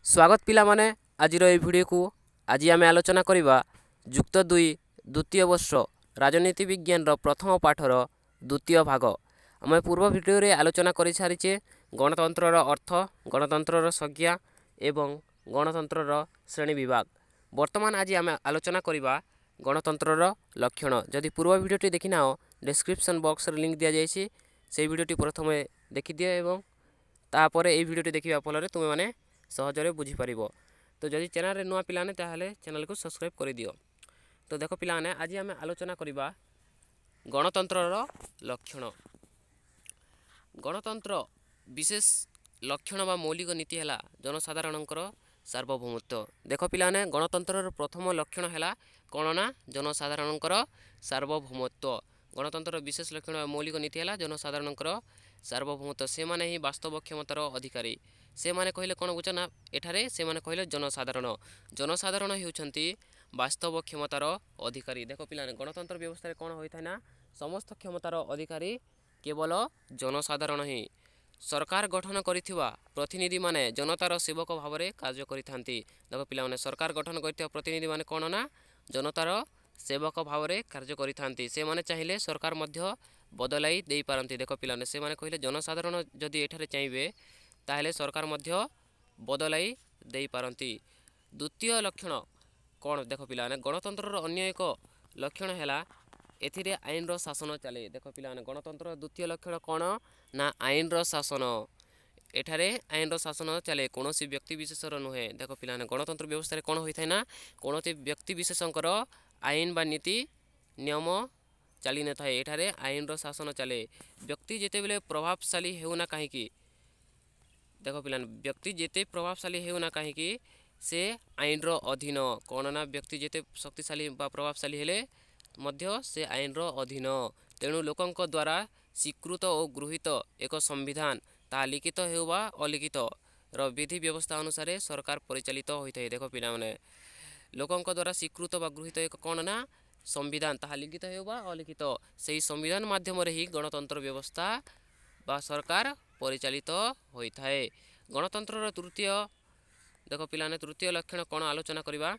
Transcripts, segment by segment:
ସ୍ୱାଗତ ପିଲାମାନେ ଆଜିର ଏହି ଭିଡ଼ିଓକୁ। ଆଜି ଆମେ ଆଲୋଚନା କରିବା ଯୁକ୍ତ ଦୁଇ ଦ୍ୱିତୀୟ ବର୍ଷ ରାଜନୀତି ବିଜ୍ଞାନର ପ୍ରଥମ ପାଠର ଦ୍ୱିତୀୟ ଭାଗ। ଆମେ ପୂର୍ବ ଭିଡ଼ିଓରେ ଆଲୋଚନା କରିସାରିଛେ ଗଣତନ୍ତ୍ରର ଅର୍ଥ, ଗଣତନ୍ତ୍ରର ସଂଜ୍ଞା ଏବଂ ଗଣତନ୍ତ୍ରର ଶ୍ରେଣୀ ବିଭାଗ। ବର୍ତ୍ତମାନ ଆଜି ଆମେ ଆଲୋଚନା କରିବା ଗଣତନ୍ତ୍ରର ଲକ୍ଷଣ। ଯଦି ପୂର୍ବ ଭିଡ଼ିଓଟି ଦେଖିନାହ, ଡେସ୍କ୍ରିପସନ୍ ବକ୍ସରେ ଲିଙ୍କ୍ ଦିଆଯାଇଛି, ସେଇ ଭିଡ଼ିଓଟି ପ୍ରଥମେ ଦେଖିଦିଅ ଏବଂ ତାପରେ ଏଇ ଭିଡ଼ିଓଟି ଦେଖିବା ଫଳରେ ତୁମେମାନେ ସହଜରେ ବୁଝିପାରିବ। ତ ଯଦି ଚ୍ୟାନେଲରେ ନୂଆ ପିଲାମାନେ, ତାହେଲେ ଚ୍ୟାନେଲକୁ ସବସ୍କ୍ରାଇବ୍ କରିଦିଅ। ତ ଦେଖ ପିଲାମାନେ, ଆଜି ଆମେ ଆଲୋଚନା କରିବା ଗଣତନ୍ତ୍ରର ଲକ୍ଷଣ। ଗଣତନ୍ତ୍ର ବିଶେଷ ଲକ୍ଷଣ ବା ମୌଳିକ ନୀତି ହେଲା ଜନସାଧାରଣଙ୍କର ସାର୍ବଭୌମତ୍ୱ। ଦେଖ ପିଲାମାନେ, ଗଣତନ୍ତ୍ରର ପ୍ରଥମ ଲକ୍ଷଣ ହେଲା କ'ଣ ନା ଜନସାଧାରଣଙ୍କର ସାର୍ବଭୌମତ୍ୱ। ଗଣତନ୍ତ୍ରର ବିଶେଷ ଲକ୍ଷଣ ବା ମୌଳିକ ନୀତି ହେଲା ଜନସାଧାରଣଙ୍କର ସାର୍ବଭୌମତ୍ୱ। ସେମାନେ ହିଁ ବାସ୍ତବ କ୍ଷମତାର ଅଧିକାରୀ। ସେମାନେ କହିଲେ କ'ଣ ବୁଝ ନା ଏଠାରେ ସେମାନେ କହିଲେ ଜନସାଧାରଣ। ଜନସାଧାରଣ ହେଉଛନ୍ତି ବାସ୍ତବ କ୍ଷମତାର ଅଧିକାରୀ। ଦେଖ ପିଲାମାନେ, ଗଣତନ୍ତ୍ର ବ୍ୟବସ୍ଥାରେ କ'ଣ ହୋଇଥାଏ ନା ସମସ୍ତ କ୍ଷମତାର ଅଧିକାରୀ କେବଳ ଜନସାଧାରଣ ହିଁ। ସରକାର ଗଠନ କରିଥିବା ପ୍ରତିନିଧିମାନେ ଜନତାର ସେବକ ଭାବରେ କାର୍ଯ୍ୟ କରିଥାନ୍ତି। ଦେଖ ପିଲାମାନେ, ସରକାର ଗଠନ କରିଥିବା ପ୍ରତିନିଧିମାନେ କ'ଣ ନା ଜନତାର ସେବକ ଭାବରେ କାର୍ଯ୍ୟ କରିଥାନ୍ତି। ସେମାନେ ଚାହିଁଲେ ସରକାର ମଧ୍ୟ ବଦଳାଇ ଦେଇପାରନ୍ତି। ଦେଖ ପିଲାମାନେ, ସେମାନେ କହିଲେ ଜନସାଧାରଣ ଯଦି ଏଠାରେ ଚାହିଁବେ, ତାହେଲେ ସରକାର ମଧ୍ୟ ବଦଳାଇ ଦେଇପାରନ୍ତି। ଦ୍ୱିତୀୟ ଲକ୍ଷଣ କ'ଣ? ଦେଖ ପିଲାମାନେ, ଗଣତନ୍ତ୍ରର ଅନ୍ୟ ଏକ ଲକ୍ଷଣ ହେଲା ଏଥିରେ ଆଇନର ଶାସନ ଚାଲେ। ଦେଖ ପିଲାମାନେ, ଗଣତନ୍ତ୍ରର ଦ୍ୱିତୀୟ ଲକ୍ଷଣ କ'ଣ ନା ଆଇନର ଶାସନ। ଏଠାରେ ଆଇନର ଶାସନ ଚାଲେ, କୌଣସି ବ୍ୟକ୍ତି ବିଶେଷର ନୁହେଁ। ଦେଖ ପିଲାମାନେ, ଗଣତନ୍ତ୍ର ବ୍ୟବସ୍ଥାରେ କ'ଣ ହୋଇଥାଏ ନା କୌଣସି ବ୍ୟକ୍ତି ବିଶେଷଙ୍କର ଆଇନ ବା ନୀତି ନିୟମ ଚାଲିନଥାଏ। ଏଠାରେ ଆଇନର ଶାସନ ଚାଲେ। ବ୍ୟକ୍ତି ଯେତେବେଳେ ପ୍ରଭାବଶାଳୀ ହେଉନା କାହିଁକି, ଦେଖ ପିଲାମାନେ, ବ୍ୟକ୍ତି ଯେତେ ପ୍ରଭାବଶାଳୀ ହେଉନା କାହିଁକି, ସେ ଆଇନର ଅଧୀନ। କ'ଣ ନା ବ୍ୟକ୍ତି ଯେତେ ଶକ୍ତିଶାଳୀ ବା ପ୍ରଭାବଶାଳୀ ହେଲେ ମଧ୍ୟ ସେ ଆଇନର ଅଧୀନ। ତେଣୁ ଲୋକଙ୍କ ଦ୍ୱାରା ସ୍ୱୀକୃତ ଓ ଗୃହୀତ ଏକ ସମ୍ବିଧାନ, ତାହା ଲିଖିତ ହେଉ ବା ଅଲିଖିତ, ର ବିଧି ବ୍ୟବସ୍ଥା ଅନୁସାରେ ସରକାର ପରିଚାଳିତ ହୋଇଥାଏ। ଦେଖ ପିଲାମାନେ, ଲୋକଙ୍କ ଦ୍ୱାରା ସ୍ୱୀକୃତ ବା ଗୃହୀତ ଏକ କ'ଣ ନା ସମ୍ବିଧାନ, ତାହା ଲିଖିତ ହେଉ ବା ଅଲିଖିତ, ସେହି ସମ୍ବିଧାନ ମାଧ୍ୟମରେ ହିଁ ଗଣତନ୍ତ୍ର ବ୍ୟବସ୍ଥା ବା ସରକାର ପରିଚାଳିତ ହୋଇଥାଏ। ଗଣତନ୍ତ୍ରର ତୃତୀୟ, ଦେଖ ପିଲାମାନେ, ତୃତୀୟ ଲକ୍ଷଣ କ'ଣ ଆଲୋଚନା କରିବା।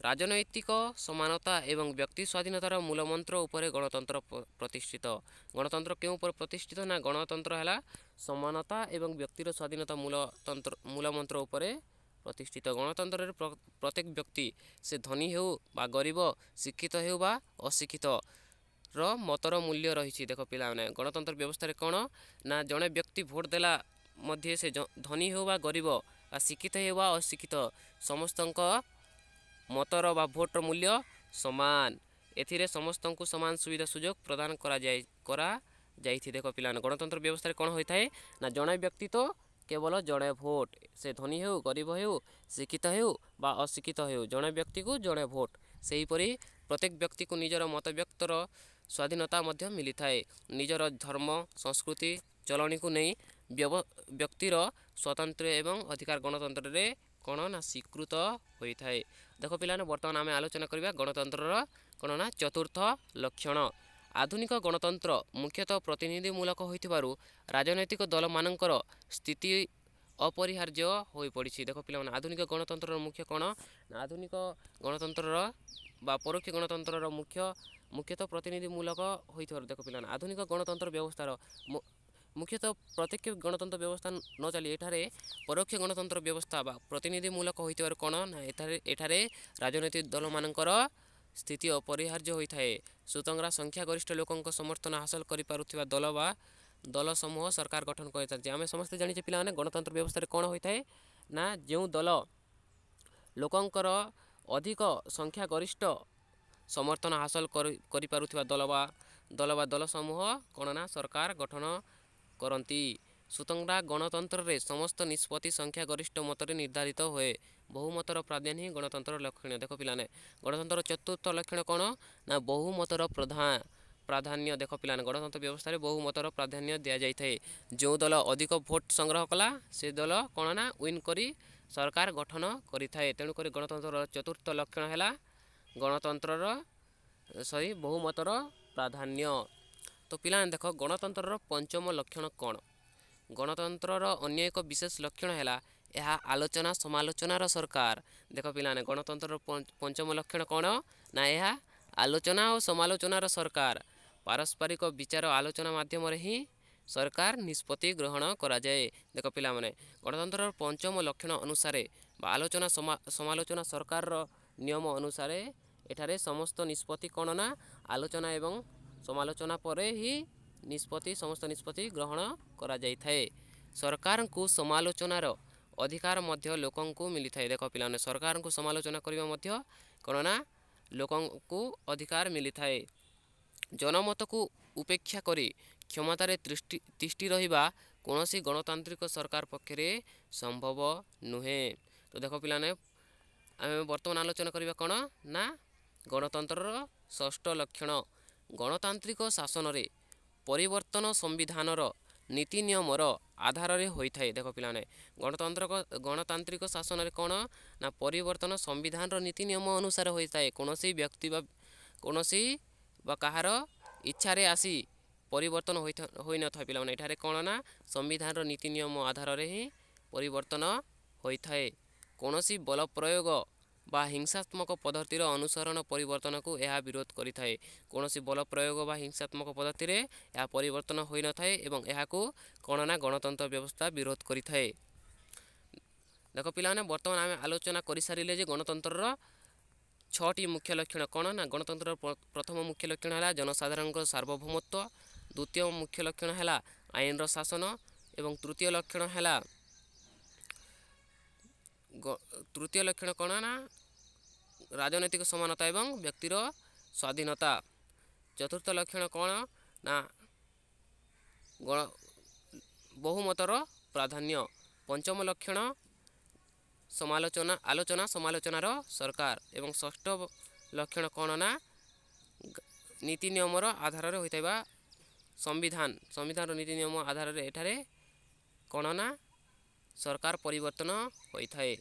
ରାଜନୈତିକ ସମାନତା ଏବଂ ବ୍ୟକ୍ତି ସ୍ୱାଧୀନତାର ମୂଳମନ୍ତ୍ର ଉପରେ ଗଣତନ୍ତ୍ର ପ୍ରତିଷ୍ଠିତ। ଗଣତନ୍ତ୍ର କେଉଁ ଉପରେ ପ୍ରତିଷ୍ଠିତ ନା ଗଣତନ୍ତ୍ର ହେଲା ସମାନତା ଏବଂ ବ୍ୟକ୍ତିର ସ୍ୱାଧୀନତା ମୂଳତନ୍ତ୍ର ମୂଳମନ୍ତ୍ର ଉପରେ ପ୍ରତିଷ୍ଠିତ। ଗଣତନ୍ତ୍ରରେ ପ୍ରତ୍ୟେକ ବ୍ୟକ୍ତି, ସେ ଧନୀ ହେଉ ବା ଗରିବ, ଶିକ୍ଷିତ ହେଉ ବା ଅଶିକ୍ଷିତ, ର ମତର ମୂଲ୍ୟ ରହିଛି। ଦେଖ ପିଲାମାନେ, ଗଣତନ୍ତ୍ର ବ୍ୟବସ୍ଥାରେ କ'ଣ ନା ଜଣେ ବ୍ୟକ୍ତି ଭୋଟ ଦେଲା ମଧ୍ୟ ସେ ଧନୀ ହେଉ ବା ଗରିବ ବା ଶିକ୍ଷିତ ହେଉ ବା ଅଶିକ୍ଷିତ, ସମସ୍ତଙ୍କ ମତର ବା ଭୋଟର ମୂଲ୍ୟ ସମାନ। ଏଥିରେ ସମସ୍ତଙ୍କୁ ସମାନ ସୁବିଧା ସୁଯୋଗ ପ୍ରଦାନ କରାଯାଇଛି। ଦେଖ ପିଲାମାନେ, ଗଣତନ୍ତ୍ର ବ୍ୟବସ୍ଥାରେ କ'ଣ ହୋଇଥାଏ ନା ଜଣେ ବ୍ୟକ୍ତି ତ କେବଳ ଜଣେ ଭୋଟ। ସେ ଧନୀ ହେଉ, ଗରିବ ହେଉ, ଶିକ୍ଷିତ ହେଉ ବା ଅଶିକ୍ଷିତ ହେଉ, ଜଣେ ବ୍ୟକ୍ତିକୁ ଜଣେ ଭୋଟ। ସେହିପରି ପ୍ରତ୍ୟେକ ବ୍ୟକ୍ତିକୁ ନିଜର ମତବ୍ୟକ୍ତର ସ୍ୱାଧୀନତା ମଧ୍ୟ ମିଳିଥାଏ। ନିଜର ଧର୍ମ, ସଂସ୍କୃତି, ଚଳଣିକୁ ନେଇ ବ୍ୟକ୍ତିର ସ୍ୱାତନ୍ତ୍ର୍ୟ ଏବଂ ଅଧିକାର ଗଣତନ୍ତ୍ରରେ କ'ଣ ନା ସ୍ୱୀକୃତ ହୋଇଥାଏ। ଦେଖ ପିଲାମାନେ, ବର୍ତ୍ତମାନ ଆମେ ଆଲୋଚନା କରିବା ଗଣତନ୍ତ୍ରର କ'ଣ ନା ଚତୁର୍ଥ ଲକ୍ଷଣ। ଆଧୁନିକ ଗଣତନ୍ତ୍ର ମୁଖ୍ୟତଃ ପ୍ରତିନିଧିମୂଳକ ହୋଇଥିବାରୁ ରାଜନୈତିକ ଦଳମାନଙ୍କର ସ୍ଥିତି ଅପରିହାର୍ଯ୍ୟ ହୋଇପଡ଼ିଛି। ଦେଖ ପିଲାମାନେ, ଆଧୁନିକ ଗଣତନ୍ତ୍ରର ମୁଖ୍ୟ କ'ଣ ନା ଆଧୁନିକ ଗଣତନ୍ତ୍ରର ବା ପରୋକ୍ଷ ଗଣତନ୍ତ୍ରର ମୁଖ୍ୟତଃ ପ୍ରତିନିଧିମୂଳକ ହୋଇଥିବାରୁ, ଦେଖ ପିଲାମାନେ, ଆଧୁନିକ ଗଣତନ୍ତ୍ର ବ୍ୟବସ୍ଥାର ମୁଖ୍ୟତଃ ପ୍ରତ୍ୟକ୍ଷ ଗଣତନ୍ତ୍ର ବ୍ୟବସ୍ଥା ନ ଚାଲି ଏଠାରେ ପରୋକ୍ଷ ଗଣତନ୍ତ୍ର ବ୍ୟବସ୍ଥା ବା ପ୍ରତିନିଧିମୂଳକ ହୋଇଥିବାରୁ କ'ଣ ନା ଏଠାରେ ରାଜନୈତିକ ଦଳମାନଙ୍କର ସ୍ଥିତି ଅପରିହାର୍ଯ୍ୟ ହୋଇଥାଏ। ସୁତରାଂ ସଂଖ୍ୟାଗରିଷ୍ଠ ଲୋକଙ୍କ ସମର୍ଥନ ହାସଲ କରିପାରୁଥିବା ଦଳ ବା ଦଳ ସମୂହ ସରକାର ଗଠନ କରିଥାନ୍ତି। ଆମେ ସମସ୍ତେ ଜାଣିଛେ ପିଲାମାନେ, ଗଣତନ୍ତ୍ର ବ୍ୟବସ୍ଥାରେ କ'ଣ ହୋଇଥାଏ ନା ଯେଉଁ ଦଳ ଲୋକଙ୍କର ଅଧିକ ସଂଖ୍ୟାଗରିଷ୍ଠ ସମର୍ଥନ ହାସଲ କରିପାରୁଥିବା ଦଳ ବା ଦଳ ସମୂହ କ'ଣ ନା ସରକାର ଗଠନ କରନ୍ତି। ସୁତରାଂ ଗଣତନ୍ତ୍ରରେ ସମସ୍ତ ନିଷ୍ପତ୍ତି ସଂଖ୍ୟାଗରିଷ୍ଠ ମତରେ ନିର୍ଦ୍ଧାରିତ ହୁଏ। ବହୁମତର ପ୍ରାଧାନ୍ୟ ହିଁ ଗଣତନ୍ତ୍ରର ଲକ୍ଷଣ। ଦେଖ ପିଲାମାନେ, ଗଣତନ୍ତ୍ରର ଚତୁର୍ଥ ଲକ୍ଷଣ କ'ଣ ନା ବହୁମତର ପ୍ରାଧାନ୍ୟ। ଦେଖ ପିଲାମାନେ, ଗଣତନ୍ତ୍ର ବ୍ୟବସ୍ଥାରେ ବହୁମତର ପ୍ରାଧାନ୍ୟ ଦିଆଯାଇଥାଏ। ଯେଉଁ ଦଳ ଅଧିକ ଭୋଟ ସଂଗ୍ରହ କଲା, ସେ ଦଳ କ'ଣ ନା ୱିନ୍ କରି ସରକାର ଗଠନ କରିଥାଏ। ତେଣୁକରି ଗଣତନ୍ତ୍ରର ଚତୁର୍ଥ ଲକ୍ଷଣ ହେଲା ଗଣତନ୍ତ୍ରର ସରି ବହୁମତର ପ୍ରାଧାନ୍ୟ। ତ ପିଲାମାନେ ଦେଖ, ଗଣତନ୍ତ୍ରର ପଞ୍ଚମ ଲକ୍ଷଣ କ'ଣ? ଗଣତନ୍ତ୍ରର ଅନ୍ୟ ଏକ ବିଶେଷ ଲକ୍ଷଣ ହେଲା ଏହା ଆଲୋଚନା ସମାଲୋଚନାର ସରକାର। ଦେଖ ପିଲାମାନେ, ଗଣତନ୍ତ୍ରର ପଞ୍ଚମ ଲକ୍ଷଣ କ'ଣ ନା ଏହା ଆଲୋଚନା ଓ ସମାଲୋଚନାର ସରକାର। ପାରସ୍ପରିକ ବିଚାର ଆଲୋଚନା ମାଧ୍ୟମରେ ହିଁ ସରକାର ନିଷ୍ପତ୍ତି ଗ୍ରହଣ କରାଯାଏ। ଦେଖ ପିଲାମାନେ, ଗଣତନ୍ତ୍ରର ପଞ୍ଚମ ଲକ୍ଷଣ ଅନୁସାରେ ବା ଆଲୋଚନା ସମାଲୋଚନା ସରକାରର ନିୟମ ଅନୁସାରେ ଏଠାରେ ସମସ୍ତ ନିଷ୍ପତ୍ତି କ'ଣ ନା ଆଲୋଚନା ଏବଂ ସମାଲୋଚନା ପରେ ହିଁ ନିଷ୍ପତ୍ତି, ସମସ୍ତ ନିଷ୍ପତ୍ତି ଗ୍ରହଣ କରାଯାଇଥାଏ। ସରକାରଙ୍କୁ ସମାଲୋଚନାର ଅଧିକାର ମଧ୍ୟ ଲୋକଙ୍କୁ ମିଳିଥାଏ। ଦେଖ ପିଲାମାନେ, ସରକାରଙ୍କୁ ସମାଲୋଚନା କରିବା ମଧ୍ୟ କ'ଣ ନା ଲୋକଙ୍କୁ ଅଧିକାର ମିଳିଥାଏ। ଜନମତକୁ ଉପେକ୍ଷା କରି କ୍ଷମତାରେ ତିଷ୍ଠି ରହିବା କୌଣସି ଗଣତାନ୍ତ୍ରିକ ସରକାର ପକ୍ଷରେ ସମ୍ଭବ ନୁହେଁ। ତ ଦେଖ ପିଲାମାନେ, ଆମେ ବର୍ତ୍ତମାନ ଆଲୋଚନା କରିବା କ'ଣ ନା ଗଣତନ୍ତ୍ରର ଷଷ୍ଠ ଲକ୍ଷଣ। ଗଣତାନ୍ତ୍ରିକ ଶାସନରେ ପରିବର୍ତ୍ତନ ସମ୍ବିଧାନର ନୀତି ନିୟମର ଆଧାରରେ ହୋଇଥାଏ। ଦେଖ ପିଲାମାନେ, ଗଣତାନ୍ତ୍ରିକ ଶାସନରେ କ'ଣ ନା ପରିବର୍ତ୍ତନ ସମ୍ବିଧାନର ନୀତି ନିୟମ ଅନୁସାରେ ହୋଇଥାଏ। କୌଣସି ବ୍ୟକ୍ତି ବା କୌଣସି ବା କାହାର ଇଚ୍ଛାରେ ଆସି ପରିବର୍ତ୍ତନ ହୋଇନଥାଏ। ପିଲାମାନେ, ଏଠାରେ କ'ଣ ନା ସମ୍ବିଧାନର ନୀତି ନିୟମ ଆଧାରରେ ହିଁ ପରିବର୍ତ୍ତନ ହୋଇଥାଏ। କୌଣସି ବଳ ପ୍ରୟୋଗ ବା ହିଂସାତ୍ମକ ପଦ୍ଧତିର ଅନୁସରଣ ପରିବର୍ତ୍ତନକୁ ଏହା ବିରୋଧ କରିଥାଏ। କୌଣସି ବଳ ପ୍ରୟୋଗ ବା ହିଂସାତ୍ମକ ପଦ୍ଧତିରେ ଏହା ପରିବର୍ତ୍ତନ ହୋଇନଥାଏ ଏବଂ ଏହାକୁ କ'ଣ ନା ଗଣତନ୍ତ୍ର ବ୍ୟବସ୍ଥା ବିରୋଧ କରିଥାଏ। ଦେଖ ପିଲାମାନେ, ବର୍ତ୍ତମାନ ଆମେ ଆଲୋଚନା କରିସାରିଲେ ଯେ ଗଣତନ୍ତ୍ରର 6ଟି ମୁଖ୍ୟ ଲକ୍ଷଣ କ'ଣ ନା ଗଣତନ୍ତ୍ରର ପ୍ରଥମ ମୁଖ୍ୟ ଲକ୍ଷଣ ହେଲା ଜନସାଧାରଣଙ୍କ ସାର୍ବଭୌମତ୍ୱ, ଦ୍ୱିତୀୟ ମୁଖ୍ୟ ଲକ୍ଷଣ ହେଲା ଆଇନର ଶାସନ ଏବଂ ତୃତୀୟ ଲକ୍ଷଣ ହେଲା, ତୃତୀୟ ଲକ୍ଷଣ କ'ଣ ନା ରାଜନୈତିକ ସମାନତା ଏବଂ ବ୍ୟକ୍ତିର ସ୍ୱାଧୀନତା, ଚତୁର୍ଥ ଲକ୍ଷଣ କ'ଣ ନା ବହୁମତର ପ୍ରାଧାନ୍ୟ, ପଞ୍ଚମ ଲକ୍ଷଣ ସମାଲୋଚନା ଆଲୋଚନା ସମାଲୋଚନାର ସରକାର ଏବଂ ଷଷ୍ଠ ଲକ୍ଷଣ କ'ଣ ନା ନୀତି ନିୟମର ଆଧାରରେ ହୋଇଥିବା ସମ୍ବିଧାନ, ସମ୍ବିଧାନର ନୀତି ନିୟମ ଆଧାରରେ ଏଠାରେ କ'ଣ ନା ସରକାର ପରିବର୍ତ୍ତନ ହୋଇଥାଏ।